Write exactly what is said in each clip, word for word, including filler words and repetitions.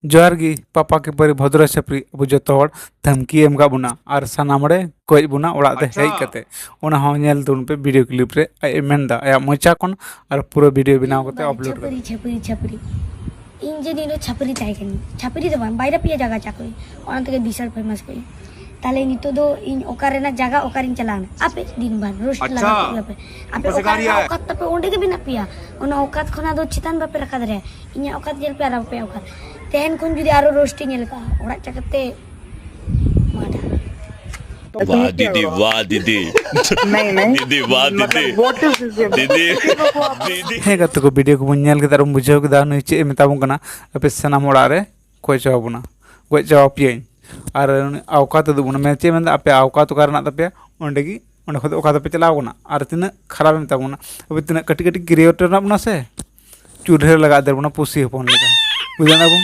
ᱡᱚᱦᱟᱨ ᱜᱮ ᱯᱟᱯᱟ ᱠᱮ ᱯᱟᱹᱨᱤ ᱵᱷᱚᱫᱨᱚ ᱪᱷᱟᱹᱯᱨᱤ, ᱟᱵᱚ ᱡᱚᱛᱚ ᱦᱚᱲ ᱫᱷᱟᱢᱠᱤ ᱮᱢ ᱠᱟᱜ ᱵᱚᱱᱟ ᱟᱨ ᱥᱟᱱᱟᱢ ᱦᱚᱲᱮ ᱜᱚᱡ ᱵᱚᱱᱟ ᱚᱲᱟᱜ ᱛᱮ ᱟᱪᱪᱷᱟ᱾ ᱦᱮᱡ ᱠᱟᱛᱮ᱾ ᱚᱱᱟ ᱦᱚᱸ ᱧᱮᱞ ᱛᱟᱵᱚᱱ ᱯᱮ ᱵᱷᱤᱰᱤᱭᱳ ᱠᱞᱤᱯ ᱨᱮ ᱟᱡ ᱮ ᱢᱮᱱ ᱮᱫᱟ ᱟᱭᱟᱜ ᱢᱚᱪᱟ ᱠᱷᱚᱱ, ᱟᱨ ᱯᱩᱨᱟᱹ ᱵᱷᱤᱰᱤᱭᱳ ᱵᱮᱱᱟᱣ ᱠᱟᱛᱮ ᱟᱯᱞᱳᱰ ᱠᱟᱫᱟ᱾ ᱪᱷᱟᱹᱯᱨᱤ, ᱪᱷᱟᱹᱯᱨᱤ, ᱪᱷᱟᱹᱯᱨᱤ᱾ ᱤᱧ ᱡᱮ ᱱᱤᱭᱟᱹ ᱪᱷᱟᱹᱯᱨᱤ ᱛᱟᱦᱮᱸ ᱠᱟᱹᱱᱟᱹᱧ, ᱪᱷᱟᱹᱯᱨᱤ ᱫᱚ ᱵᱟᱝ, ᱵᱟᱭᱨᱟ ᱯᱮᱭᱟ ᱡᱟᱭᱜᱟ ᱪᱟ ᱠᱚ, ᱚᱱᱟ ᱛᱮᱜᱮ ᱵᱤᱥᱟᱞ ᱯᱷᱮᱢᱟᱥ ᱠᱚ᱾ ᱛᱟᱦᱞᱮ ᱱᱤᱛᱚᱜ ᱫᱚ ᱤᱧ ᱚᱠᱟ ᱨᱮᱱᱟᱜ ᱡᱟᱭᱜᱟ ᱚᱠᱟᱨᱤᱧ ᱪᱟᱞᱟᱣᱱᱟ? ᱟᱯᱮ ᱫᱤᱱ ᱵᱷᱟᱨ ᱨᱳᱥᱴ ᱟᱪᱪᱷᱟ᱾ ᱞᱟᱜᱟᱣ ᱠᱮᱫ ᱜᱮᱭᱟ ᱯᱮ᱾ ᱟᱯᱮ ᱚᱠᱟ ᱨᱮᱱᱟᱜ ᱚᱠᱟᱛ ᱛᱟᱯᱮ ᱚᱸᱰᱮ ᱜᱮ ᱢᱮᱱᱟᱜ ᱯᱮᱭᱟ, ᱚᱱᱟ ᱚᱠᱟᱛ ᱠᱷᱚᱱᱟᱜ ᱫᱚ ᱪᱮᱛᱟᱱ ᱵᱟᱯᱮ ᱨᱟᱠᱟᱵ ᱫᱟᱲᱮᱭᱟᱜᱼᱟ᱾ ᱤᱧᱟᱹᱜ ᱚᱠᱟᱛ ᱧᱮᱞ ᱯᱮ ᱟᱨ ᱟᱯᱮᱭᱟᱜ ᱚᱠᱟᱛ᱾ ᱛᱮᱦᱮᱧ ᱠᱷᱚᱱ ᱡᱩᱫᱤ ᱟᱨᱚ ᱨᱳᱥᱴ ᱤᱧ ᱧᱮᱞ ᱠᱟᱜᱼᱟ, ᱚᱲᱟᱜ ᱪᱟ ᱠᱟᱛᱮ ᱢᱟᱰᱟ᱾ वाह दीदी, वाह दीदी। नहीं, नहीं। दीदी, वाह दीदी। मतलब, what is this? दीदी, दीदी। ᱦᱮᱸ ᱜᱟᱛᱮ ᱠᱚ, ᱵᱷᱤᱰᱤᱭᱳ ᱠᱚᱵᱚᱱ ᱧᱮᱞ ᱠᱮᱫᱟ ᱟᱨ ᱵᱚᱱ ᱵᱩᱡᱷᱟᱹᱣ ᱠᱮᱫᱟ ᱱᱩᱭ ᱪᱮᱫ ᱮ ᱢᱮᱛᱟ ᱵᱚᱱ ᱠᱟᱱᱟ, ᱟᱯᱮ ᱥᱟᱱᱟᱢ ᱚᱲᱟᱜ ᱨᱮ ᱜᱚᱡ ᱪᱟᱵᱟ ᱵᱚᱱᱟ, ᱜᱚᱡ ᱪᱟᱵᱟ ᱯᱮᱭᱟᱹᱧ᱾ ᱟᱨ ᱩᱱᱤ ᱟᱣᱠᱟᱛ ᱩᱫᱩᱜ ᱵᱚᱱᱟ, ᱢᱮᱱ ᱪᱮᱫ ᱢᱮᱱᱫᱟ, ᱟᱯᱮ ᱟᱣᱠᱟᱛ ᱚᱠᱟ ᱨᱮ ᱢᱮᱱᱟᱜ ᱛᱟᱯᱮᱭᱟ, ᱚᱸᱰᱮ ᱜᱮ, ᱚᱸᱰᱮ ᱠᱷᱚᱱ ᱫᱚ ᱚᱠᱟ ᱫᱚᱯᱮ ᱪᱟᱞᱟᱣ ᱠᱟᱱᱟ? ᱟᱨ ᱛᱤᱱᱟᱹᱜ ᱠᱷᱟᱨᱟᱯ ᱮ ᱢᱮᱛᱟ ᱵᱚᱱᱟ, ᱟᱵᱚ ᱛᱤᱱᱟᱹᱜ ᱠᱟᱹᱴᱤᱡ ᱠᱟᱹᱴᱤᱡ ᱠᱨᱤᱭᱮᱴᱚᱨ ᱢᱮᱱᱟᱜ ᱵᱚᱱᱟ ᱥᱮ, ᱪᱩᱞᱦᱟᱹ ᱨᱮ ᱞᱟᱜᱟᱜ ᱫᱟᱲᱮ ᱵᱚᱱᱟ ᱯᱩᱥᱤ ᱦᱚᱯᱚᱱ ᱞᱮᱠᱟ, ᱵᱩᱡᱷᱟᱹᱣ ᱫᱟᱵᱚᱱ᱾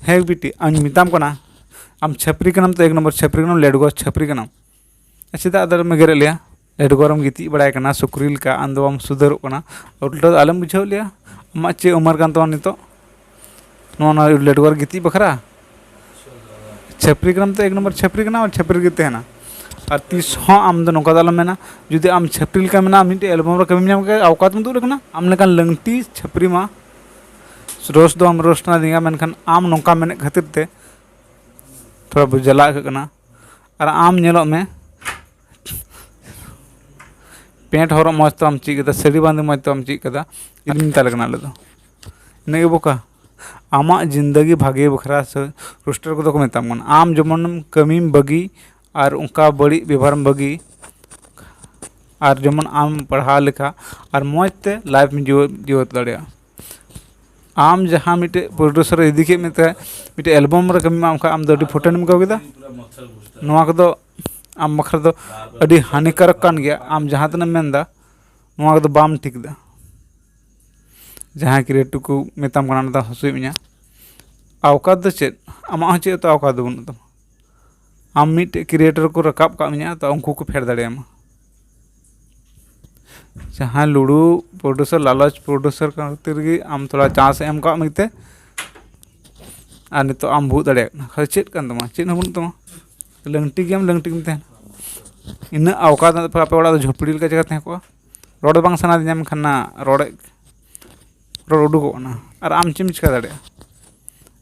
ᱦᱮᱸ ᱵᱤᱴᱤ, ᱟᱢ ᱢᱮᱛᱟᱢ ᱠᱟᱱᱟ, ᱟᱢ ᱪᱷᱟᱹᱯᱨᱤ ᱠᱟᱱᱟᱢ ᱛᱚ, ᱮᱠ ᱱᱚᱢᱵᱚᱨ ᱪᱷᱟᱹᱯᱨᱤ ᱠᱟᱱᱟᱢ, ᱞᱮᱰᱜᱚ ᱪᱷᱟᱹᱯᱨᱤ ᱠᱟᱱᱟᱢ᱾ ᱪᱮᱫᱟᱜ ᱟᱫᱚ ᱮᱜᱮᱨᱮᱫ ᱞᱮᱭᱟ? ᱞᱮᱰᱜᱚ ᱨᱮᱢ ᱜᱤᱛᱤᱡ ᱵᱟᱲᱟᱭ ᱠᱟᱱᱟ ᱥᱩᱠᱨᱤ ᱞᱮᱠᱟ, ᱟᱢ ᱫᱚ ᱵᱟᱢ ᱥᱩᱫᱷᱟᱹᱨᱚᱜ ᱠᱟᱱᱟ, ᱩᱞᱴᱟᱹ ᱫᱚ ᱟᱞᱮᱢ ᱵᱩᱡᱷᱟᱹᱣ ᱞᱮᱭᱟ᱾ ᱟᱢᱟᱜ ᱪᱮᱫ ᱩᱢᱟᱹᱨ ᱠᱟᱱ ᱛᱟᱢᱟ ᱱᱤᱛᱚᱜ ᱱᱚᱣᱟ, ᱱᱚᱣᱟ ᱞᱮᱰᱜᱚ ᱨᱮ ᱜᱤᱛᱤᱡ ᱵᱟᱠᱷᱨᱟ? ᱪᱷᱟᱹᱯᱨᱤ ᱠᱟᱱᱟᱢ ᱛᱚ, ᱮᱠ ᱱᱚᱢᱵᱚᱨ ᱪᱷᱟᱹᱯᱨᱤ ᱠᱟᱱᱟᱢ ᱟᱨ ᱪᱷᱟᱹᱯᱨᱤ ᱨᱮᱜᱮ ᱛᱟᱦᱮᱱᱟ᱾ ᱟᱨ ᱛᱤᱥ ᱦᱚᱸ ᱟᱢ ᱫᱚ ᱱᱚᱝᱠᱟ ᱫᱚ ᱟᱞᱚᱢ ᱢᱮᱱᱟ, ᱡᱩᱫᱤ ᱟᱢ ᱪᱷᱟᱹᱯᱨᱤ ᱞᱮᱠᱟ ᱢᱮᱱᱟᱜᱼᱟ, ᱢᱤᱫᱴᱮᱡ ᱮᱞᱵᱟᱢ ᱨᱮ ᱠᱟᱹᱢᱤᱢ ᱧᱟᱢ ᱠᱮᱫᱟ, ᱟᱣᱠᱟᱛ ᱮᱢ ᱩᱫᱩᱜ ᱠᱟᱱᱟ, ᱟᱢ ᱞᱮᱠᱟᱱ ᱞᱟᱹᱝᱛᱤ ᱪᱷᱟᱹᱯᱨᱤ ᱢᱟ ᱨᱳᱥᱴ ᱫᱚ ᱵᱟᱢ ᱨᱳᱥᱴ ᱥᱟᱱᱟᱫᱤᱧᱟ, ᱢᱮᱱᱠᱷᱟᱱ ᱟᱢ ᱱᱚᱝᱠᱟ ᱢᱮᱱᱮᱫ ᱠᱷᱟᱹᱛᱤᱨ ᱛᱮ ᱛᱷᱚᱲᱟ ᱵᱩᱡᱽ ᱡᱟᱞᱟ ᱟᱹᱭᱠᱟᱹᱜ ᱠᱟᱱᱟ᱾ ᱟᱨ ᱟᱢ ᱧᱮᱞᱚᱜ ᱢᱮ, ᱯᱮᱱᱴ ᱦᱚᱨᱚᱜ ᱢᱚᱡᱽ ᱛᱮ ᱵᱟᱢ ᱪᱮᱫ ᱠᱟᱫᱟ, ᱥᱟᱹᱲᱤ ᱵᱟᱸᱫᱮ ᱢᱚᱡᱽ ᱛᱮ ᱵᱟᱢ ᱪᱮᱫ ᱠᱟᱫᱟ, ᱤᱞᱢᱤᱧ ᱛᱟᱞᱮ ᱠᱟᱱᱟ ᱟᱞᱮ ᱫᱚ᱾ ᱤᱱᱟᱹᱜᱮ ᱵᱚᱠᱟ, ᱟᱢᱟᱜ ᱡᱤᱱᱫᱟᱹᱜᱤ ᱵᱷᱟᱜᱮ ᱵᱟᱠᱷᱨᱟ ᱥᱮ ᱨᱳᱥᱴᱟᱨ ᱠᱚᱫᱚ ᱠᱚ ᱢᱮᱛᱟᱢ ᱠᱟᱱᱟ᱾ ᱟᱢ ᱡᱮᱢᱚᱱ ᱠᱟᱹᱢᱤᱢ ᱵᱟᱹᱜᱤ ᱟᱨ ᱚᱱᱠᱟ ᱵᱟᱹᱲᱤᱡ ᱵᱮᱵᱚᱦᱟᱨᱮᱢ ᱵᱟᱹᱜᱤ, ᱟᱨ ᱡᱮᱢᱚᱱ ᱟᱢ ᱯᱟᱲᱦᱟᱣ ᱞᱮᱠᱟ ᱟᱨ ᱢᱚᱡᱽ ᱛᱮ ᱞᱟᱭᱤᱯᱷ ᱡᱤᱣᱮᱫ ᱡᱤᱣᱮᱫ ᱫᱟᱲᱮᱭᱟᱜᱼᱟ᱾ ᱟᱢ ᱡᱟᱦᱟᱸ ᱢᱤᱫᱴᱮᱡ ᱯᱨᱚᱰᱩᱥᱟᱨ ᱤᱫᱤ ᱠᱮᱫ ᱢᱮᱛᱮ ᱢᱤᱫᱴᱮᱡ ᱮᱞᱵᱟᱢ ᱨᱮ ᱠᱟᱹᱢᱤ ᱮᱢᱟᱢ ᱠᱷᱟᱱ, ᱟᱢ ᱫᱚ ᱟᱹᱰᱤ ᱯᱷᱩᱴᱟᱹᱱᱮᱢ ᱟᱹᱭᱠᱟᱹᱣ ᱠᱮᱫᱟ᱾ ᱱᱚᱣᱟ ᱠᱚᱫᱚ ᱟᱢ ᱵᱟᱠᱷᱨᱟ ᱫᱚ ᱟᱹᱰᱤ ᱦᱟᱱᱤᱠᱟᱨᱚᱠ ᱠᱟᱱ ᱜᱮᱭᱟ᱾ ᱟᱢ ᱡᱟᱦᱟᱸ ᱛᱤᱱᱟᱹᱜ ᱮᱢ ᱢᱮᱱᱫᱟ, ᱱᱚᱣᱟ ᱠᱚᱫᱚ ᱵᱟᱢ ᱴᱷᱤᱠ ᱮᱫᱟ᱾ ᱡᱟᱦᱟᱸᱭ ᱠᱨᱤᱭᱮᱴᱤᱵᱷ ᱠᱚ ᱢᱮᱛᱟᱢ ᱠᱟᱱᱟ, ᱚᱱᱟ ᱫᱚ ᱦᱟᱹᱥᱩᱭᱮᱫ ᱢᱮᱭᱟ᱾ ᱟᱣᱠᱟᱛ ᱫᱚ ᱪᱮᱫ? ᱟᱢᱟᱜ ᱦᱚᱸ ᱪᱮᱫ ᱛᱚ ᱟᱣᱠᱟᱛ ᱫᱚ ᱵᱟᱹᱱᱩᱜ ᱛᱟᱢᱟ᱾ ᱟᱢ ᱢᱤᱫᱴᱮᱡ ᱠᱨᱤᱭᱮᱴᱚᱨ ᱠᱚ ᱨᱟᱠᱟᱵ ᱠᱟᱜ ᱢᱮᱭᱟ, ᱛᱚ ᱩᱱᱠᱩ ᱠᱚ ᱯᱷᱮᱰ ᱫᱟᱲᱮᱭᱟᱢᱟ᱾ ᱡᱟᱦᱟᱸᱭ ᱞᱩᱲᱩ ᱯᱨᱚᱰᱩᱥᱟᱨ, ᱞᱟᱞᱚᱪ ᱯᱨᱚᱰᱩᱥᱟᱨ ᱠᱷᱟᱹᱛᱤᱨ ᱜᱮ ᱟᱢ ᱛᱷᱚᱲᱟ ᱪᱟᱱᱥ ᱮᱢ ᱠᱟᱜ ᱢᱮᱛᱮ, ᱟᱨ ᱱᱤᱛᱚᱜ ᱟᱢ ᱵᱷᱩᱜ ᱫᱟᱲᱮᱭᱟᱜ ᱠᱟᱱᱟ᱾ ᱠᱷᱟᱹᱞᱤ ᱪᱮᱫ ᱠᱟᱱ ᱛᱟᱢᱟ? ᱪᱮᱫ ᱦᱚᱸ ᱵᱟᱹᱱᱩᱜ ᱛᱟᱢᱟ᱾ ᱞᱟᱹᱝᱴᱤ ᱜᱮᱭᱟᱢ, ᱞᱟᱹᱝᱴᱤ ᱜᱮᱢ ᱛᱟᱦᱮᱱᱟ᱾ ᱤᱱᱟᱹᱜ ᱟᱣᱠᱟᱛ ᱟᱯᱮ ᱚᱲᱟᱜ ᱫᱚ ᱡᱷᱩᱯᱲᱤ ᱞᱮᱠᱟ ᱪᱮᱠᱟ ᱛᱟᱦᱮᱸ ᱠᱚᱜᱼᱟ? ᱨᱚᱲ ᱫᱚ ᱵᱟᱝ ᱥᱟᱱᱟ ᱫᱤᱧᱟ, ᱢᱮᱱᱠᱷᱟᱱ ᱨᱚᱲ ᱨᱚᱲ ᱩᱰᱩᱠᱚᱜ ᱠᱟᱱᱟ᱾ ᱟᱨ ᱟᱢ ᱪᱮᱫ ᱮᱢ ᱪᱤᱠᱟ ᱫᱟᱲᱮᱭᱟᱜᱼᱟ?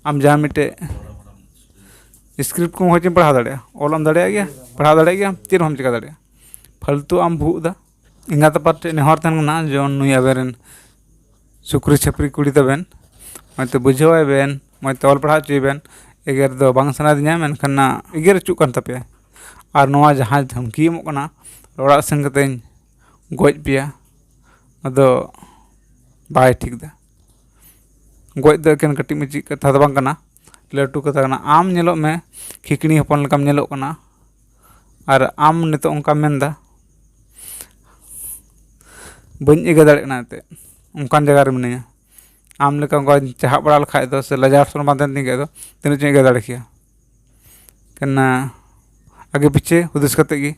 ᱟᱢ ᱡᱟᱦᱟᱸ ᱢᱤᱫᱴᱮᱡ ᱥᱠᱨᱤᱯᱴ ᱠᱚ ᱦᱚᱭᱛᱳᱢ ᱯᱟᱲᱦᱟᱣ ᱫᱟᱲᱮᱭᱟᱜᱼᱟ, ᱚᱞ ᱮᱢ ᱫᱟᱲᱮᱭᱟᱜ ᱜᱮᱭᱟ, ᱯᱟᱲᱦᱟᱣ ᱫᱟᱲᱮᱭᱟᱜ ᱜᱮᱭᱟᱢ, ᱪᱮᱫ ᱦᱚᱸ ᱵᱟᱢ ᱪᱤᱠᱟ ᱫᱟᱲᱮᱭᱟᱜᱼᱟ᱾ ᱯᱷᱟᱞᱛᱩ ᱟᱢ ᱵᱷᱩᱜ ᱫᱟ᱾ ᱮᱸᱜᱟᱛ ᱟᱯᱟᱛ ᱴᱷᱮᱱ ᱱᱮᱦᱚᱨ ᱛᱟᱦᱮᱱ ᱠᱟᱱᱟ, ᱡᱮᱢᱚᱱ ᱱᱩᱭ ᱟᱵᱮᱱ ᱨᱮᱱ ᱥᱩᱠᱨᱤ ᱪᱷᱟᱹᱯᱨᱤ ᱠᱩᱲᱤ ᱛᱟᱵᱮᱱ, ᱢᱚᱡᱽ ᱛᱮ ᱵᱩᱡᱷᱟᱹᱣᱟᱭ ᱵᱮᱱ, ᱢᱚᱡᱽ ᱛᱮ ᱚᱞ ᱯᱟᱲᱦᱟᱣ ᱦᱚᱪᱚᱭ ᱵᱮᱱ᱾ ᱮᱜᱮᱨ ᱫᱚ ᱵᱟᱝ ᱥᱟᱱᱟᱭᱮᱫᱤᱧᱟ, ᱢᱮᱱᱠᱷᱟᱱ ᱱᱟ ᱮᱜᱮᱨ ᱦᱚᱪᱚᱜ ᱠᱟᱱ ᱛᱟᱯᱮᱭᱟ᱾ ᱟᱨ ᱱᱚᱣᱟ ᱡᱟᱦᱟᱸᱭ ᱫᱷᱟᱢᱠᱤ ᱮᱢᱚᱜ ᱠᱟᱱᱟ, ᱚᱲᱟᱜ ᱥᱮᱱ ᱠᱟᱛᱮᱧ ᱜᱚᱡ ᱯᱮᱭᱟ, ᱟᱫᱚ ᱵᱟᱭ ᱴᱷᱤᱠ ᱫᱟ᱾ ᱜᱚᱡ ᱫᱚ ᱮᱠᱮᱱ ᱠᱟᱹᱴᱤᱡ ᱢᱟᱹᱴᱤᱡ ᱠᱟᱛᱷᱟ ᱫᱚ ᱵᱟᱝ ᱠᱟᱱᱟ, ᱞᱟᱹᱴᱩ ᱠᱟᱛᱷᱟ ᱠᱟᱱᱟ᱾ ᱟᱢ ᱧᱮᱞᱚᱜ ᱢᱮ, ᱠᱷᱤᱠᱲᱤ ᱦᱚᱯᱚᱱ ᱞᱮᱠᱟᱢ ᱧᱮᱞᱚᱜ ᱠᱟᱱᱟ, ᱟᱨ ᱟᱢ ᱱᱤᱛᱚᱜ ᱚᱱᱠᱟᱢ ᱢᱮᱱᱫᱟ, ᱵᱟᱹᱧ ᱮᱜᱮᱨ ᱫᱟᱲᱮᱭᱟᱜ ᱠᱟᱱᱟ ᱮᱱᱛᱮᱫ, ᱚᱱᱠᱟᱱ ᱡᱟᱭᱜᱟ ᱨᱮ ᱢᱤᱱᱟᱹᱧᱟ᱾ ᱟᱢ ᱞᱮᱠᱟ ᱚᱱᱠᱟ ᱪᱟᱦᱟᱵ ᱵᱟᱲᱟ ᱞᱮᱠᱷᱟᱡ ᱫᱚ, ᱥᱮ ᱞᱟᱡᱟᱣ ᱥᱚᱨᱚᱢ ᱵᱟᱝ ᱛᱟᱦᱮᱱ ᱛᱤᱧ ᱠᱷᱟᱡ ᱫᱚ, ᱛᱤᱱᱟᱹᱜ ᱪᱚᱧ ᱮᱜᱮᱨ ᱫᱟᱲᱮ ᱠᱮᱭᱟ᱾ ᱠᱟᱱᱟ ᱟᱜᱮ ᱯᱤᱪᱷᱮ ᱦᱩᱫᱤᱥ ᱠᱟᱛᱮᱫ ᱜᱮ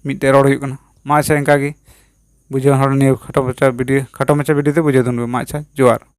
ᱢᱤᱫᱴᱮᱡ ᱨᱚᱲ ᱦᱩᱭᱩᱜ ᱠᱟᱱᱟ᱾ ᱢᱟ ᱟᱪᱪᱷᱟ, ᱤᱱᱠᱟ ᱜᱮ ᱵᱩᱡᱷᱟᱹᱣ ᱦᱚᱲ ᱱᱤᱭᱟᱹ ᱠᱷᱟᱴᱚ ᱢᱟᱪᱷᱟ ᱵᱷᱤᱰᱤᱭᱳ, ᱠᱷᱟᱴᱚ ᱢᱟᱪᱷᱟ ᱵᱷᱤᱰᱤᱭᱳ ᱛᱮ ᱵᱩᱡᱷᱟᱹᱣ ᱫᱚ᱾ ᱢᱟ ᱟᱪᱪᱷᱟ, ᱡᱚᱦᱟᱨ᱾